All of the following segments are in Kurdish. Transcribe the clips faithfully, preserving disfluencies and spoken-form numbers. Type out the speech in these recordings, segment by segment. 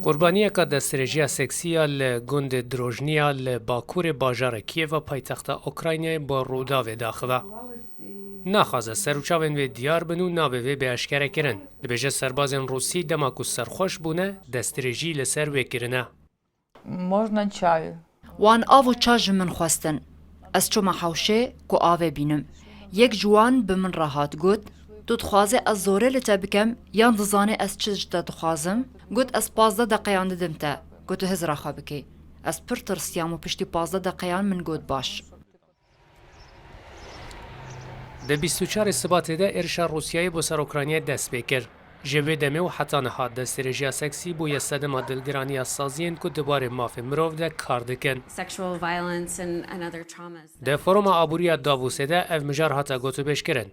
Qurbaniyeka destdirêjiya seksî ya li gundê Drojniya li bakurê bajarê Kiyeva paytexta Ukraynayê bo Rûdawê daxive. Naxwaze serûçavên wê diyar bin û navê wê bê eşkerekirin. Dibêje serbazên Rûsî dema ku serxweş bûne, destdirêjî li ser wê kirine. Можна чай? Wan av û ça ji min xwestin. Ez çûme hewşê ku avê bînim. Yek ji wan bi min re hat got, "Tu dixwazî ez zorê li te bikem yan dizanî ez çi ji te dixwazim?" Got, "Ez pazdeh deqeyan didim te ku tu hizra xwe bikî." Ez pir tirsiyam û piştî pazdeh deqeyan min got, "Baş." Di bîst û çarê Sibatê de êrişa Rûsyayê bo ser Ukraynayê dest pê kir. Ji vê demê û heta niha destdirêjiya seksî bûye sedema dilgiraniya saziyên ku di warê mafê mirov de kar dikin. Sexual violence and, and other traumas. Di Foruma Aborî ya Davosê de ev mijar hate gotûbêjkirin.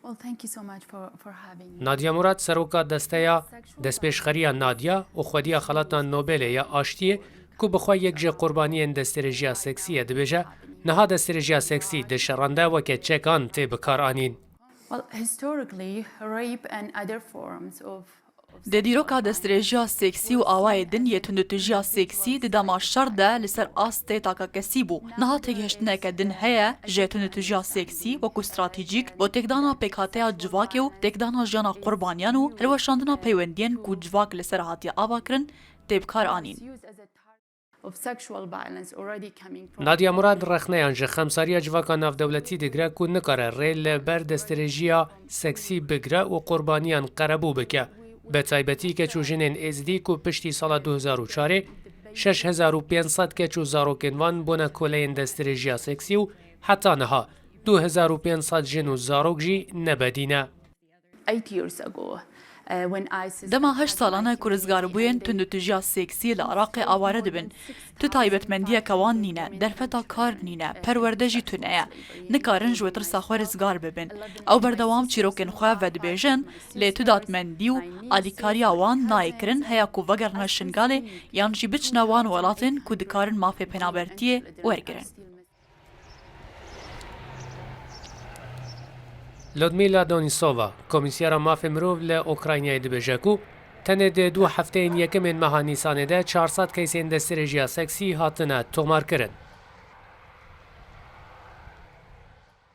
Well, thank you so much for, for having me. Nadia Murad, seroka desteya destpêşxeriya Nadia û xwediya Xelata Nobelê ya Aştiyê, ku bi xwe yek ji qurbaniyên destdirêjiya seksî ye, dibêje, niha destdirêjiya seksî di şeran de weke çekan tê bikaranîn. Well, historically, rape and other forms of, of Di dîroka destdirêjiya seksî û awayê din yê tundûtûjiya seksî di dema şer de li ser astê takakesî bû. Niha têgihiştineke din heye ji tundûtûjiya seksî wekû stratejîk bo têkdana pêkhateya civakê û têkdana jiyana qurbaniyan û hilweşandina peywendiyên ku civak li ser hatiye avakirin tê bikaranîn. Of sexual violence already coming from Nadia Murad rexneyan ji xemsariya civaka navdewletî digire ku nikare rê li ber destdirêjiya seksî bigire û qurbaniyan qerebû bike. Bi taybetî keç û jinên êzidî ku piştî sala du hezar û çarê şeş hezar û pênc sed keç û zarokên wan bûne koleyên destdirêjiya seksî û heta niha du hezar û pênc sed jin û zarok jî nebedî ne. Eight years ago, uh, when ISIS Dema heşt salan e ku rizgarbûyên tundûtûjiya seksî li Iraqê aware dibin. Tu taybetmendiyeke wan nîne, derfeta kar nîne, perwerde jî tune ye. Nikarin ji wê tirsa xwe rizgar bibin. Ew berdewam çîrokên xwe vedibêjin, lê tu dadmendî û alîkariya wan nayê kirin heya ku vegerine Şingalê yan jî biçine wan welatên ku dikarin mafê penabertiyê wergirin. Lodmila Donisova, komîsyara mafê mirov li Ukraynayê dibêje ku tenê di du hefteyên yekemên meha Nîsanê de çar sed keysên destdirêjiya seksî hatine tomarkirin.